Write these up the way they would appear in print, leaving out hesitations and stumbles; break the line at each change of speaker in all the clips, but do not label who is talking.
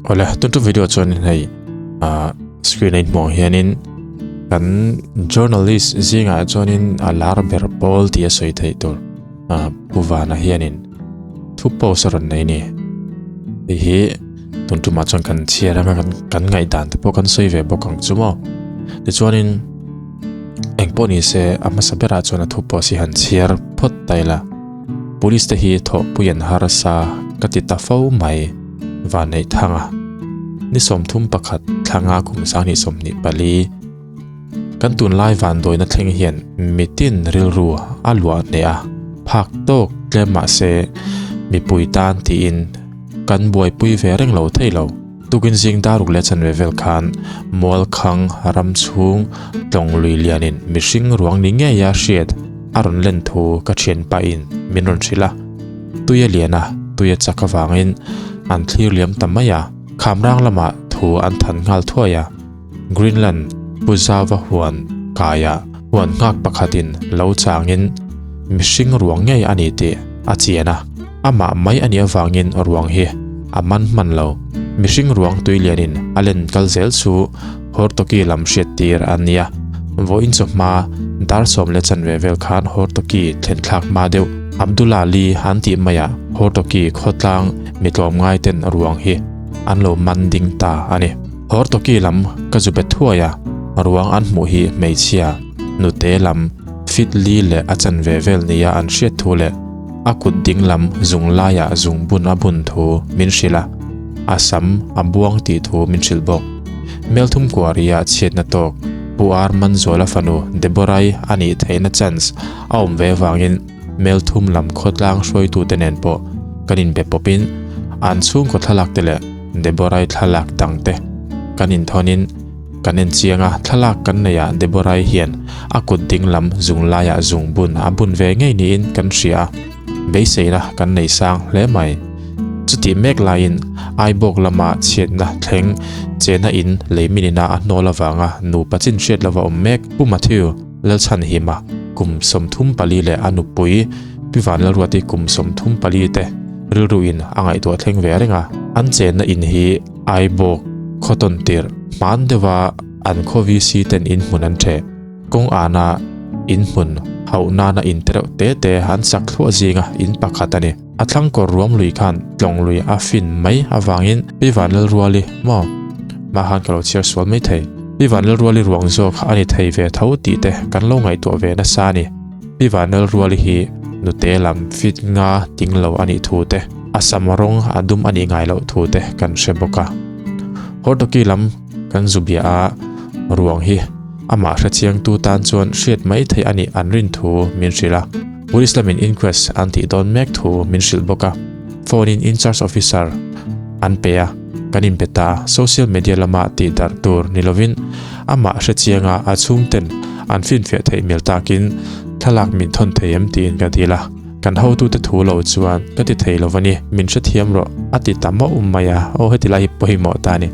Awle tun tu video chuan hei ah screen a inhmuh ang hianin kan journalist zingah chuanin a lar ber pawl tih a sawi theih tur ah Pu Vana hianin thu post a rawn nei a ni. Hei hi tun tumah chuan kan chhiar anga kan kan ngaihdan te pawh kan sawi ve bawk ang chu maw. Tichuanin eng pawh ni se a hmasa berah chuan a thu post hi han chhiar phawt ta ila. Police te hi thawhpui an harsa ka ti ta fo mai Vanneih Thanga ni 31 thlanga kum 2024 kan tunlai vanduaina thleng hian mitin rilru a luah hneh a, phak tawk tlem mahse mipui tan tiin kan buaipui ve reng lo thei lo. Tukin zing daruk leh chanve vel khan Mualkhang ram chhung tlawng lui lianin mihring ruang ni ngeia hriat a rawn len thu ka thian pahin min rawn hrilh a. Tui a lian a, tui a chak avangin an thlir liam ta mai a, Khamrang lamah thu an than nghal thuai a. Greenland Pu Zauva huan kaiah huan nghak pakhatin lo changin mihring ruang ngei a ni tih a chian a, amah mai a nih avangin ruang hi a man hman lo. Mihring ruang tui lianin a len kal zel chu Hortoki lam hriat tir a nia. Vawiin chawhma dar sawm leh chanve vel khan Hortoki thlen thlak hma deuh Abdullah Li an tih maiah Hortoki khawtlang mi tlawmngai ten ruang hi an lo man ding ta a ni. Hortoki lam ka zu bet thuai a, ruang an hmuh hi hmeichhia, nute lam fit li leh a chanve vel nia an hriat thu leh a kut ding lam zung laiah zung bun a bun thu min hrilh a, a sam a buang tih thu min hrilh bawk. Melthum kuaria chhiatna tawk Pu Ar Manzuala fanu Deborah-i a nih theihna chance a awm ve avangin Melthum lam khawtlang hruaitute nen pawh kan inbe pawpin an chhungkaw thlalak te leh Deborah-i thlalak dang te kan inthawnin kan en chiang a, thlalak kan neih ah Deborah-i hian a kut ding lam zung laiah zung bun a bun ve ngei niin kan hria a, beiseina kan nei sang hle mai. Chutih mek laiin Aibawk lama chhiatna thleng chena in lei minina a hnawl avanga nupa chin hriat lova awm mek Pu Matthew Lalchhanhima kum 34 leh a nupui Pi Vanlalruati kum 34 te rilruin a ngaihtuah thleng ve reng a. An chenna in hi Aibawk khaw tawn tirh hman deuha an khaw VC ten in hmun an ṭheh. Kawng ana in hmun hauh nana in te reuh te te an sak thluah zinga in pakhat a ni. A thlang kawr ruam lui khan tlawng lui a fin mai avangin Pi Vanlalruali maw? Mah khan ka lo chhiar sual mai thei. Pi Vanlalruali ruang zawk a ni thei ve tho tih te kan lo ngaihtuah ve nasa a ni. Pi Vanlalruali hi nute lam fit nga ting lo a nih thu te, a sam rawng a dum a nih ngai loh thu te kan hre bawk a. Hortoki lam kan zu bia a, ruang hi amah hrechiangtu tan chuan hriat mai theih a nih an rin thu min hrilh a. Police lamin inquest an tih dawn mek thu min hrilh bawk a. Phone in incharge officer an pe a, kan inbe ta a, social media lama tih darh tur ni lovin amah hrechianga a chhungten an finfiah theih hmel takin thlalak min thawn thei em tiin ka dil a, kan hotute thu lo chuan ka ti thei lo a ni, min hrethiam rawh a ti ta mauh mai a, aw heti lai hi pawimawh ta a ni,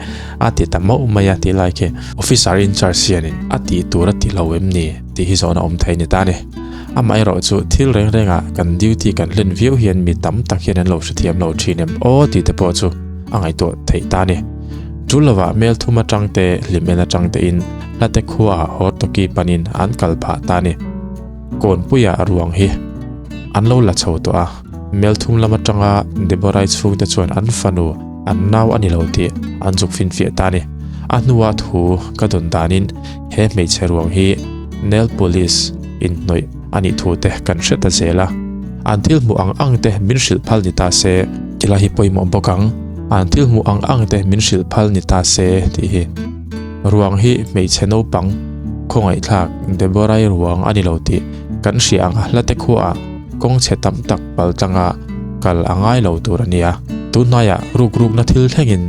a ti ta mauh mai a tih lai khi officer incharge hianin a tih tur a ti lo em ni tih hi zawhna awm thei a ni ta a ni. Amaherawh chu thil reng rengah kan duty kan hlen viau hian mi tam tak hian an lo hrethiam lo thin em aw tih te pawh chu a ngaihtuah theih ta a ni. Tul lovah hmel thum atang te hlim en atang te in hlate khuaah Hortoki panin an kal phah ta a ni. Kawnpuiah ruang hi an lo la chho tawh a, hmel thum lam atanga Deborah-i chhungte chuan an fanu an nau a ni lo tih an zuk finfiah ta a ni. A hnua thu ka dawn danin he hmeichhe ruang hi Nail Police inhnawih a nih thu te kan hre ta zel a. An thil hmuh ang ang te min hrilh phal ni ta se. Tila hi pawimawh bawk ang. An thil hmuh ang ang te min hrilh phal ni ta se tih hi. Ruang hi hmeichhe naupang khawngaihthlak Deborah-i ruang a ni lo tih kan hria ang a hlate khuaah kawng chhe tam tak pal tlanga kal a ngai lo tur a nia. Tunhnaiah rukrukna thil thlengin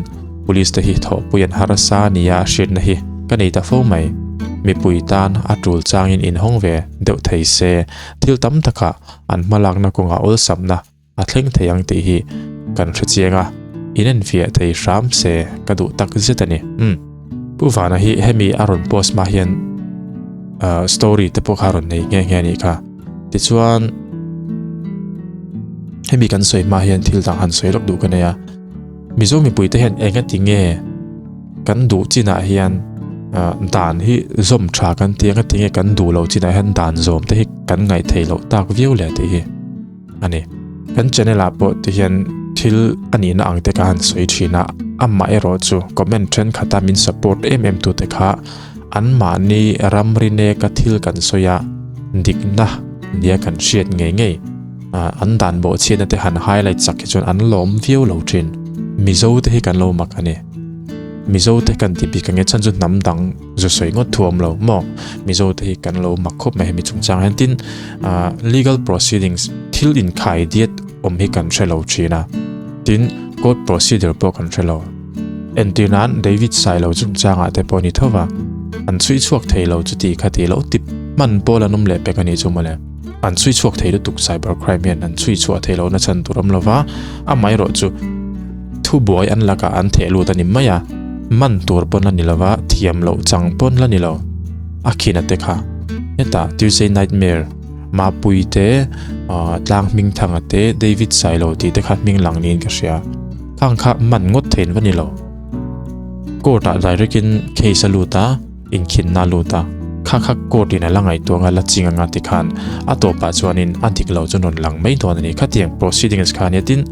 Police te hi thawhpui an harsa nia a hriatna hi ka nei ta fo mai. Mipui tan a tul changin inhawng ve deuh thei se thil tam takah an hmalakna kawngah awlsamna a thleng thei ang tih hi kan hre chiang a, in enfiah thei hram se ka duh tak zet a ni. Umm. Pu Vana hi hemi a rawn post hma hian story te pawh kha a rawn nei nghe nghe a nih kha. Tichuan hemi kan sawi hma hian thil dang han sawi lawk duh ka nei a. Mizo mipuite hian engati nge kan duh chinah hian dan hi zawm tha kan ti engati nge kan duh loh chinah hian dan zawm te hi kan ngaih theih loh tak viau le tih hi a ni. Kan channel ah pawh ti hian thil a nihna ang te ka han sawi thin a, amaherawh chu comment thenkhat a min support em em tu te kha anmahni ramri neka thil kan sawi a dikna nia kan hriat ngei ngei. An dan bawhchhiatna te han highlight chak hi chuan an lawm viau lo thin. Mizo te hi kan lo mak a ni. Mizo te kan ti bik ang e chhan chu hnam dang zu sawi ngawt thu awm lo maw. Mizo te hi kan lo mak khawp mai hemi chungchang hian tin legal proceedings thil inkhai diat awm hi kan hre lo thin a. Tin court procedure pawh kan hre lo. Entir nan David Sailo chungchangah te pawh ni tho va, an chhui chhuak thei lo chuti kha ti lo tip hman pawl an awm leh pek a nih chu mawle. An chhui chhuak thei lutuk cyber crime hian an chhui chhuah thei lohna chhan tur awm lova, amaherawh chu thubuai an lakah an theh lut a ni mai a, man tur pawn la ni lova, thiam loh chang pawn la ni lo. A khina te kha hetah Tuesday Nightmare, Mapui te, Tlang Hmingthanga te, David Sailo tih te kha hming lang niin ka hria. Khang kha man ngawt thein va ni lo. Court ah direct in case a lut a. Inkhinna a lut a, kha kha court in a la ngaihtuah a, la ching anga ti khan a tawpah chuanin a dik lo chu rawn lang mai dawn a ni. Khatiang proceedings kha ania tin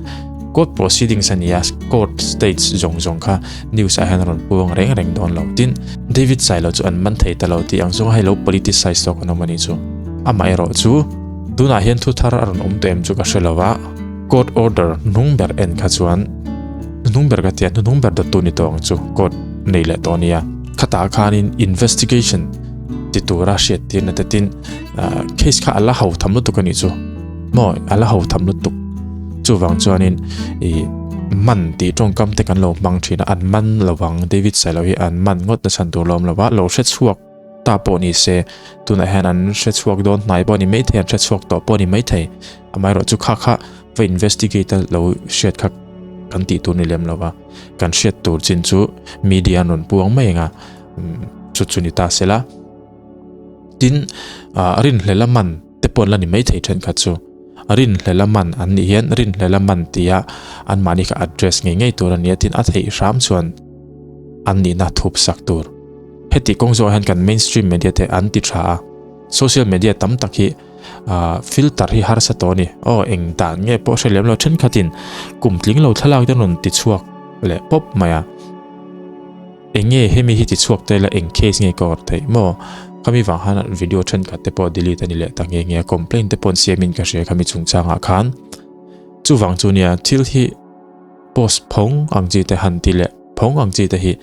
court proceedings a nia, court stage zawng zawng kha news ah hian a rawn puang reng reng dawn lo. Tin, David Sailo chu an man thei ta lo tih ang zawng a hei lo politicize zawk an awm a nih chu. Amaherawh chu tunah hian thu thar a rawn awm tawh em chu ka hre lo a, court order hnung ber en kha chuan hnung ber ka tia hnuhnung ber dawttu ni tawh ang chu court nei leh tawh a nia. Khatah khanin investigation ti tura hriat tirna te tin case kha ala ho tham lutuk anih chu maw ala ho tham lutuk chuvang chuanin i man tih tawngkam te kan lo hmang thin a an man lovang David Sailo hi an man ngawt na chhan tur lawm lova lo hre chhuak ta pawh ni se tunah hian an hre chhuak dawn hnai pawh ni maithei an hre chhuak tawh pawh ni maithei amaherawh chu kha kha va investigate a lo hriat kha kan tih tur ni lem lova. Kan hriat tur chin chu media an rawn puang mai anga chu chu ni ta sela. Tin, a rinhlel a man te pawh an la ni maithei thenkhat chu. A rinhlel a man an nih hian rinhlel a man tia anmahni kha address ngei ngei tur a nia tin a theih hram chuan an nihna thup sak tur. Heti kawng zawh hian kan mainstream media te an ti tha a, social media tam tak hi filter hi harsa tawh a ni. Aw eng dan nge pawh hre lem lo thenkhatin kum tling lo thlalak te rawn ti chhuak leh pawp mai a. Eng nge hemi hi ti chhuak ta ila eng case nge ka awrh theih maw? Khami vang khan video thenkhat te pawh delete a ni leh ta nghe nghe a, complaint te pawh an siamin ka hria khami chungchangah khan. Chuvang chu nia thil hi post phawng ang chi te han ti leh phawng ang chi te hi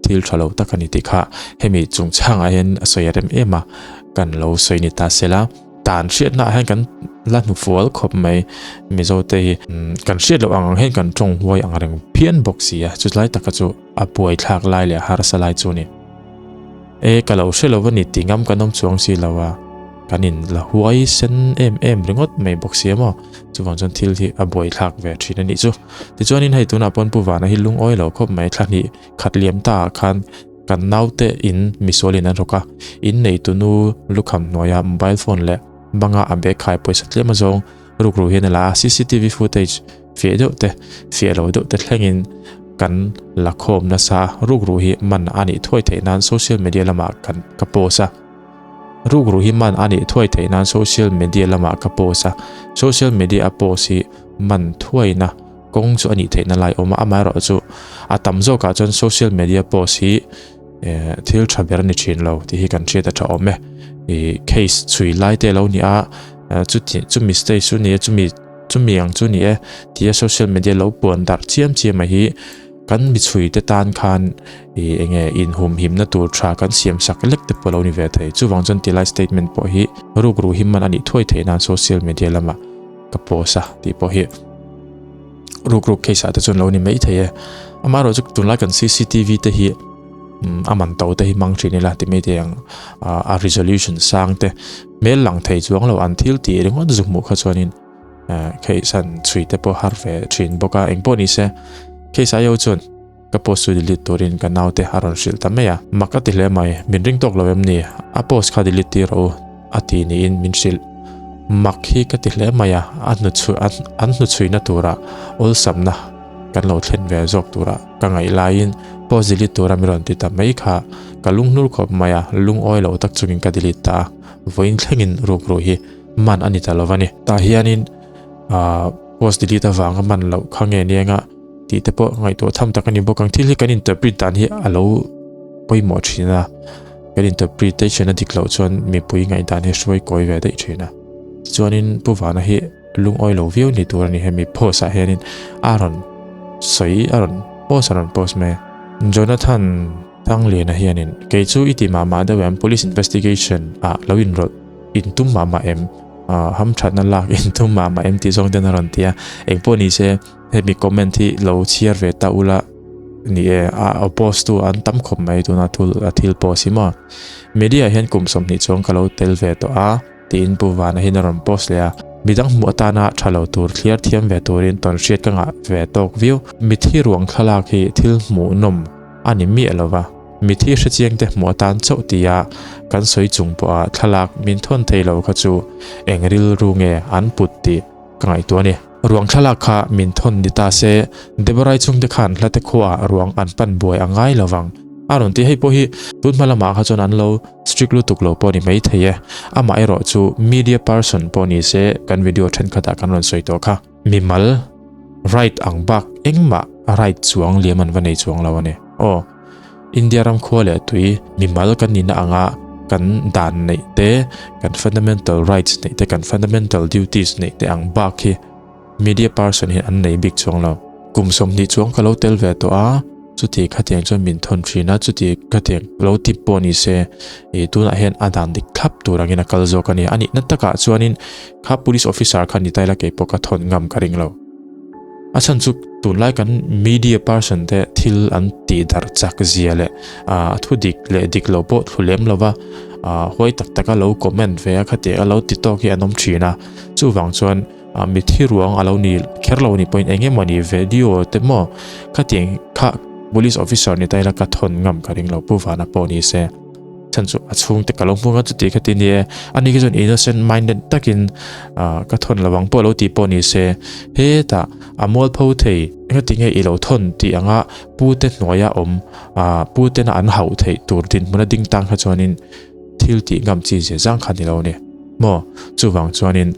thil tha lo tak a ni tih kha hemi chungchangah hian a sawi a rem em a, kan lo sawi ni ta sela. Tan hriatna ah hian kan la hnufual khawp mai Mizo te hi kan hriat loh ang ang hian kan tawng huai ang reng phian bawk si a, chutlai taka chu a buaithlak lai leh a harsa lai chu a ni. E ka lo hre lo a ni tih ngam kan awm chuang si lo a, kan in la huai sen em em ringawt mai bawk si a maw, chuvang chuan thil hi a buaithlak ve thin a nih chu. Tichuanin hei tunah pawn Pu Vana hi lungawi lo khawp mai thla hnih khat liam ta ah khan kan naute in misual in an rawk a, in neitu nu lukham hnuaia mobile phone leh banga a bag khai pawisa tlem azawng rukru hian a la a, cctv footage fiah deuh te fiah lo deuh te thlengin kan la khawm nasa rukru hi man a nih thuai theih nan social media lamah kan ka post a rukru hi man a nih thuai theih nan social media lamah ka post a social media a post hi man thuaina kawng chu a nih theihna lai awm a amaherawh chu a tam zawkah chuan social media post hi thil tha ber a ni thin lo tih hi kan hriat a tha awm e ih case chhui lai te lo ni a chuti chumi stage chu ni e chumi chumi ang chu ni e tia social media lo puan darh chiam chiam a hi kan mi chhui te tan khan ih enge inhumhimna tur tha kan siam sak lek te pawh lo ni ve thei chuvang chuan tilai statement pawh hi rukru hi man a nih thuai theih nan social media lamah ka post a tih pawh hi rukruk case ah te chuan lo ni mai thei e amaherawh chu tunlai kan cctv te hi a man to te hi hmang thin ila ti mai thei ang a resolution sang te hmel lang thei chuang lo an thil tih ringawt zu hmuh kha chuanin case an chhui te pawh har ve thin bawk a engpawh ni se case aio chuan ka post chu delete turin ka naute a rawn hrilh ta mai a mak a ti hle mai min ring tawk lo em ni a post kha delete tir rawh u a ti niin min hrilh mak hi ka ti hle mai a a hnu chhui an hnu chhuina tura awlsamna. kan lo thlen ve zawk tura ka ngaih laiin post delete tura mi rawn ti ta mai kha ka lunghnur khawp mai a, lungawi lo tak chungin ka delete ta a, vawiin thlengin rukru hi man a ni ta lo va ni. Tah hianin aah post delete avanga man loh kha nge niang a tih te pawh ngaihtuah tham tak a ni bawk ang. Thil hi kan interpret dan hi a lo pawimawh thin a, kan interpretation a dik loh chuan mipui ngaihdan hi hruai kawi ve daih thin a. Tichuanin Pu Vana hi lungawi lo viau ni tur a ni hemi post ah hianin a rawn sawi a rawn post a rawn post mai a. Jonathan Thangliana hianin kei chu i ti mah mah deuh em police investigation ah lo inrawlh in tum mah mah em ah hamthatna lak in tum mah mah em tih zawng ten a rawn ti a engpawh ni se hemi comment hi lo chhiar ve ta ula ni e a oppose tu an tam khawp mai tuna thul a thil post hi maw media hian kum 20 chuang ka lo tel ve tawh a. Tiin Pu Vana hian a rawn post leh a, midang hmuh atana tha lo tur thliar thiam ve turin tawnhriat ka ngah ve tawk viau. Mithi ruang thlalak hi thil hmuhnawm a ni miah lo va, mithi hrechiangte hmuh atan chauh tia kan sawi chung pawha thlalak min thawn thei lo kha chu eng rilru nge an put tih ka ngaihtuah a ni. Ruang thlalak kha min thawn ni ta se, Deborah-i chhungte khan hlate khuaah ruang an pan buai a ngai lo vang a rawn ti. Hei pawh hi tun hma lamah kha chuan an lo strict lutuk lo pawh ni mai thei e. Amah erawh chu media person pawh ni se kan video thenkhatah kan rawn sawi tawh kha. Mimal right ang bak engmah right chuang liam an va nei chuang lo a ni. Aw. India ram khua leh tui mimal kan nihna anga kan dan neih te, kan fundamental rights neih te, kan fundamental duties neih te ang bak hi media person hian an nei bik chuang lo. Kum 20 chuang ka lo tel ve tawh a, chuti khatiang chuan min thawn thin a, chuti khatiang lo tip pawh ni se, ih tunah hian a dan dik thlap tur angin a kal zawk a ni. A nihna takah chuanin kha police officer kha ni ta ila keipawh ka thawn ngam ka ring lo. A chhan chu tunlai kan media person te thil an tih darh chak zia leh a thu dik leh dik lo pawh thlu lem lova huai tak taka lo comment ve a khati a lo ti tawk hi an awm thin a. Chuvang chuan mithi ruang a lo ni kher lo ni pawhin eng emaw ni video te maw khatiang kha police officer ni ta ila ka thawn ngam ka ring lo Pu Vana pawh ni se. Chhan chu a chhungte ka lo hmu nga chuti kha ti ni e. Ani khi chuan innocent minded takin ka thawn lo ang pawh lo tih pawh ni se. Hetah a mualpho thei engati nge i lo thawn tih anga pute hnuaia awm putena an hauh theih tur dinhmuna ding tang kha chuanin thil tih ngam chi zia zang kha ni lo ni. Maw chuvang chuanin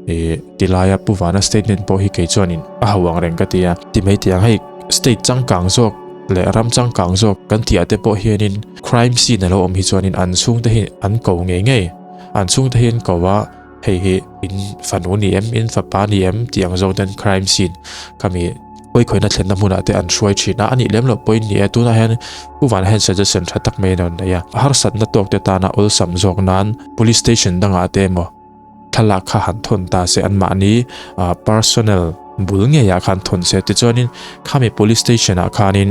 ih tilaia Pu Vana statement pawh hi kei chuanin a hauh ang reng ka ti a. Ti mai tiang hei state changkang zawk leh ram changkang zawk kan tih ah te pawh hianin crime scene a lo awm hi chuanin an chhungte hi an ko ngei ngei. An chhungte hi an ko a, hei hi in fanu ni em, in fapa ni em tih ang zawng ten crime scene khami pawikhawihna thlenna hmunah te an hruai thin a. A nih lem loh pawhin ni e, tunah hian Pu Vana hian suggestion tha tak mai a rawn nei a. Harsatna tawk te tana awlsam zawk nan police station dangah te emaw thlalak kha han thawn ta se anmahni personnel bul ngeiah khan thawn se tichuanin khami police station ah khanin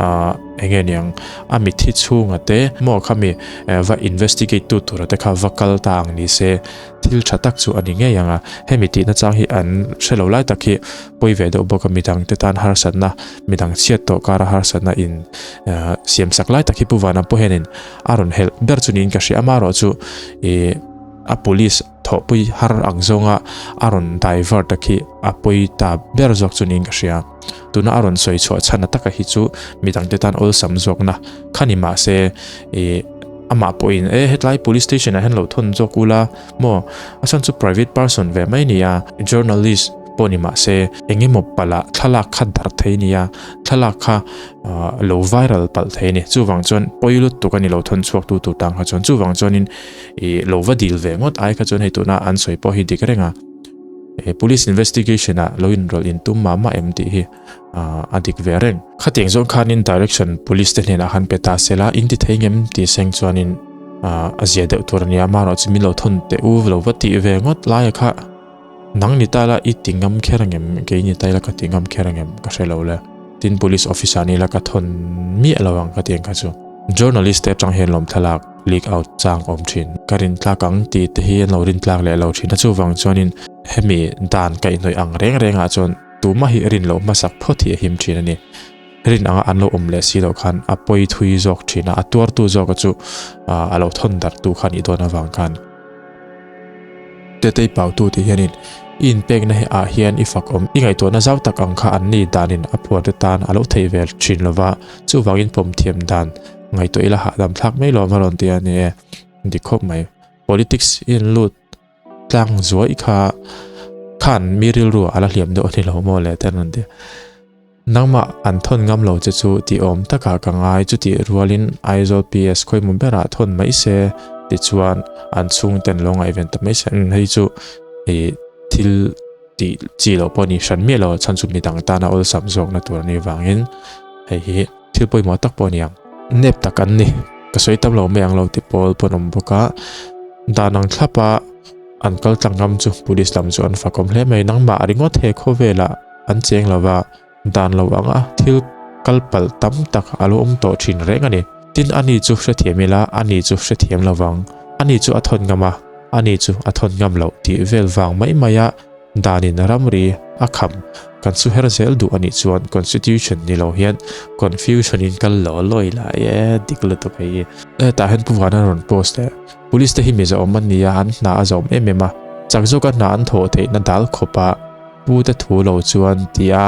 ah eng nge niang a mithi chhunga te maw khami va investigate tu tura te kha va kal ta ang ni se thil tha tak chu a ni ngei ang a hemi tihna chang hi an hrelo lai tak hi pawi ve deuh bawk a midang te tan harsatna midang chhiat tawh kara harsatna in siam sak lai tak hi Pu Vana pawh hianin a rawn helh ber chu niin ka hria amaherawh chu ih a police thawhpui har ang zawnga a rawn divert a khi a pawi ta ber zawk chu niin ka hria. Tuna a rawn sawi chhuah chhan a taka hi chu midangte tan awlsam zawkna kha ni mahse ih amah pawhin e hetlai police station ah hian lo thawn zawk ula maw a chhan chu private person ve mai nia journalist pawh ni mahse eng emaw palh ah thlalak kha darh thei nia thlalak kha lo viral palh thei a ni chuvang chuan pawi lutuk a ni lo thawn chhuak tu tur tang kha chuan chuvang chuanin ih lo va dil ve ngawt ai kha chuan hei tuna an sawi pawh hi dik reng a he police investigation ah lo inrawlh in tum mah mah em tih hi a dik ve reng. Khatiang zawng khanin direction police te hnenah khan pe ta sela in ti thei ngem tih seng chuanin a zia deuh tur a nia amaherawh chu min lo thawn teh u lo va tih ve ngawt laia kha nang ni ta la i ti ngam kher angem kei ni ta ila ka ti ngam kher angem ka hre lo le tin police officer ni la ka thawn miah lo ang ka ti ang kha chu journalist te atang hian lawm thlalak leak out chang awm thin ka rin tlak ang tih te hi an lo rin tlak leh lo thin a chuvang chuanin hemi dan kaihhnawih ang reng rengah chuan Tumah hi rin loh hmasak phawt hi a him thin a ni. Rin anga an lo awm leh si loh khan a pawi thui zawk thin a, a tuartu zawka chu a lo thawn darhtu kha a nih dawn avang khan. Tetei Pautu tih hianin I inpekna hi ah hian i fakawm i ngaihtuahna zau tak ang kha an ni danin a phuarte tan a lo theih ve thin lova, chuvangin pawm thiam dan ngaihtuah ila hahdam thlak mai lawm a rawn ti a ni e. Dik khawp mai. Politics i inlut tlang zuai kha khan mi rilru a la hliam deuh a ni lo maw le te an rawn ti a. Nangmah an thawn ngam lo che chu tih awm takah ka ngai chutih rualin Aizawl PS khawimaw berah thawn mai se tichuan an chhungten lo ngaihven ta mai se umm hei chu ih thil tih chi loh pawh a ni hran miah lo chhan chu midang tana awlsam zawkna tur a nih vangin hei hi thil pawimawh tak pawh a ni ang. Nep tak an ni ka sawi tam lo mai ang lo ti pawl pawh an awm bawk a dan ang thlap a an kal tlang ngam chu police lam chu an fakawm hle mai nangmah ringawt he khawvelah an cheng lova dan lo anga thil kal palh tam tak a lo awm tawh thin reng a ni. Tin ani chu hrethiam ila ani chu hrethiam lovang, ani chu a thawn ngam a, ani chu a thawn ngam loh tih vel vang mai mai a danin ramri a kham kan su her zel duh anih chuan constitution ni lo hian confusion in kal law law ila e dik lutuk hei hi. Hetah hian Pu Vana rawn post leh Police te hi mi zawm an ni a, an hna a zawm em em a, chak zawka hna an thawh theihna dal khawpa Pu te thu lo chuan tia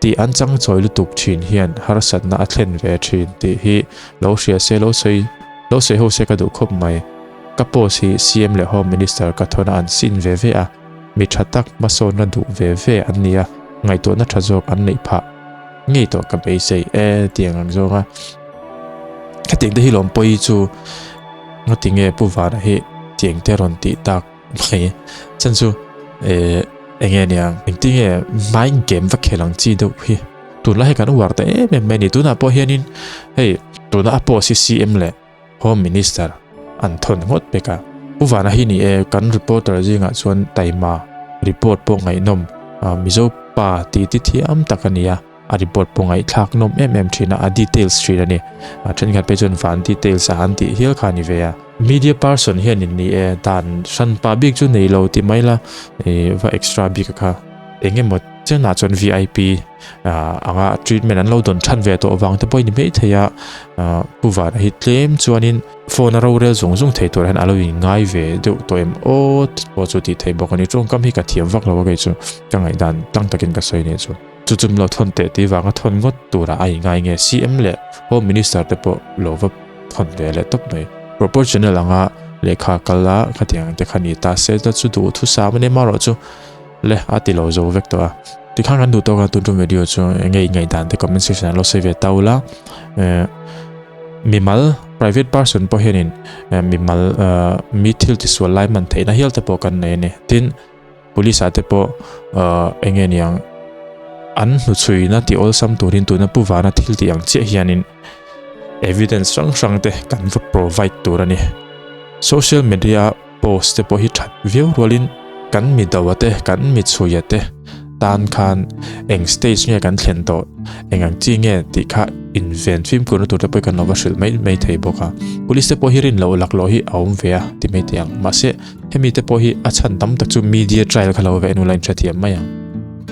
tih an chang chawi lutuk thin hian harsatna a thlen ve thin tih hi lo hria se lo sawi lo sawi ho se ka duh khawp mai. Ka post hi CM leh Home Minister ka thawn a an sin ve ve a, mi tha tak hmasawnna duh ve ve an ni a, ngaihtuahna tha zawk an neih phah ngei tawh ka beisei e tiang ang zawng a. Hetiang te hi lawm pawi chu ngatinge Pu Vana hi tiang te rawn tih tak mai chan chu eh enge nia engtin nge mind game va khel ang chi deuh hi tunlai hi kan uar ta em em mai a ni tunah pawh hianin hei tuna a post hi CM leh Home Minister an thawn ngawt pek a Pu Vana hi ni e kan reporter zingah chuan taima report pawh ngaihnawm Mizo pa ti ti thiam tak a ni a. A report pawh ngaihthlak nawm em em thin a, a details thin a ni. A thenkhat phei chuan van details a han tih hial kha a ni ve a. Media person hian in ni e, dan hranpa bik chu nei lo ti mai la, ih va extra bik a kha. Eng emaw chenah chuan vip anga treatment an lo dawn than ve tawh vang te pawh a ni mai thei a, Pu Vana hi tlem chuanin phone a rorel zung zung thei tur hian a lo inngai ve deuh tawh em aw pawh chu tih theih bawk a ni. Tawngkam hi ka thiam vak lo a kei chu ka ngaihdan tlang takin ka sawi nih chu. Chu chum lo thawn teh tih vanga thawn ngawt turah a inngai nge CM leh Home Minister te pawh lo va thawn ve leh tawp mai. Proportional anga lehkha kal a khatiang te kha ni ta se ta chu duh thusam a ni marawh chu le a ti lo zo vek tawh a. Tikhan kan duh tawk a tun tum video chu enge i ngaihdan te comment section ah lo sawi ve ta ula. Mimal private person pawh hianin mimal mi thil tisual lai man theihna hial te pawh kan nei a ni. Tin. Police ah te pawh eng nge niang an hnuchhuina tih awlsam turin tuna Pu Vana thil tih ang chiah hianin evidence hrang hrang te kan va provide tur a ni. Social media post te pawh hi that viau rualin kan mi do a te kan mi chhuia te tan khan eng stage nge kan thlen tawh eng ang chi nge tih kha inven fimkhurna tur te pawh kan lo va hrilh mai mai thei bawk a. Police te pawh hi rin loh laklawh hi a awm ve a ti mai thei ang mahse Hemi te pawh hi a chhan tam tak chu media trial kha lo ve en ula in hrethiam mai ang.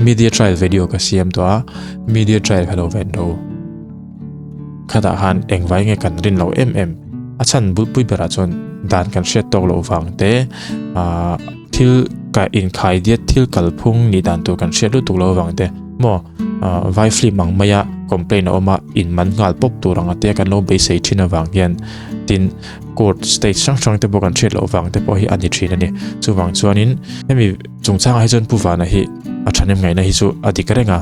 Media trial video ka siam tawh a, media trial kha lo ve en rawh u. Khatah khan engvai nge kan rin loh em em, a chhan bulpui berah chuan dan kan hriat tawk loh vang te, ah thil ka inkhai diat thil kalphung nih dan tur kan hriat lutuk loh vang te maw ah vai film ang maia complaint a awm a in man nghal pawp tur anga te kan lo beisei thin avang hian tin court state hrang hrang te pawh kan hriat loh vang te pawh hi a ni thin a ni. Chuvang chuanin hemi chungchangah hi chuan Pu Vana hi a thahnem ngaihna hi chu a dik reng a,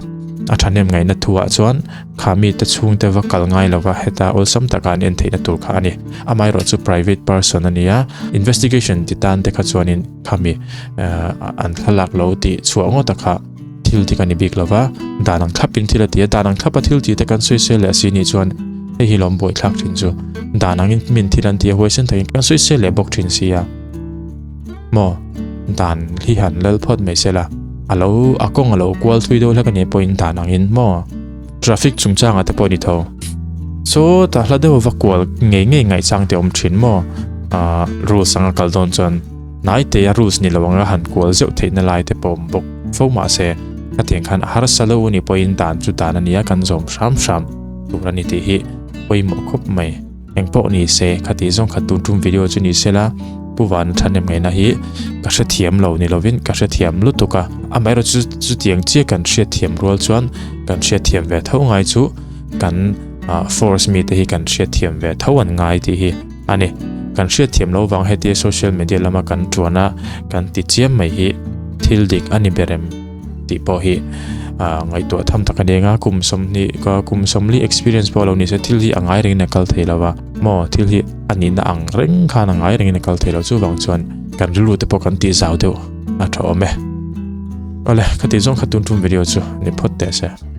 a thahnem ngaihna thuah chuan kha mite chhungte va kal ngai lova heta awlsam taka an en theihna tur kha a ni. Amaherawh chu private person a ni a, investigation ti tan te kha chuanin khami an thlalak lo tih chhuah ngawt a kha thil dik a ni bik lova, dan ang thlapin thil a ti a, dan ang thlapa thil tih te kan sawi sel leh a si nih chuan hei hi lawm buai thlak thin chu dan angin min thil an ti a huaisen takin kan sawi sel leh bawk thin si a maw dan hi han lal phawt mai sela a lo a kawng a lo kual thui deuh hlek a nih pawhin dan angin maw traffic chungchangah te pawh a ni tho saw ta hla deuh va kual ngei ngei ngaihchang te awm thin maw ah rules anga kal dawn chuan. Hnai te a rules ni lo anga han kual zeuh theihna lai te pawh awm bawk fo mahse khatiang khan a harsa lo ni pawhin dan chu dan a nia kan zawm hram hram tur a ni tih hi pawimawh khawp mai. Engpawh ni se khati zawng khat tun tum video chu ni sela. Pu Vana thahnem ngaihna hi ka hrethiam lo ni lovin ka hrethiam lutuk a, amaherawh chu chutiang chiah kan hriatthiam rual chuan kan hriatthiam ve tho ngai chu kan force mite hi kan hriatthiam ve tho an ngai tih hi a ni. Kan hriatthiam loh vang hetia social media lama kan tuan a kan ti chiam mai hi thil dik a ni ber em tih pawh hi ngaihtuah tham tak a ni ang a, kum sawmhnih kum sawmli experience pawh lo ni se thil hi a ngai rengin a kal thei lo va maw thil hi a nihna ang reng khan a ngai rengin a kal thei lo chuvang chuan kan rilru te pawh kan tih zau deuh a tha awm e. Awle, khati zawng kha tun tum video chu ni phawt teh se.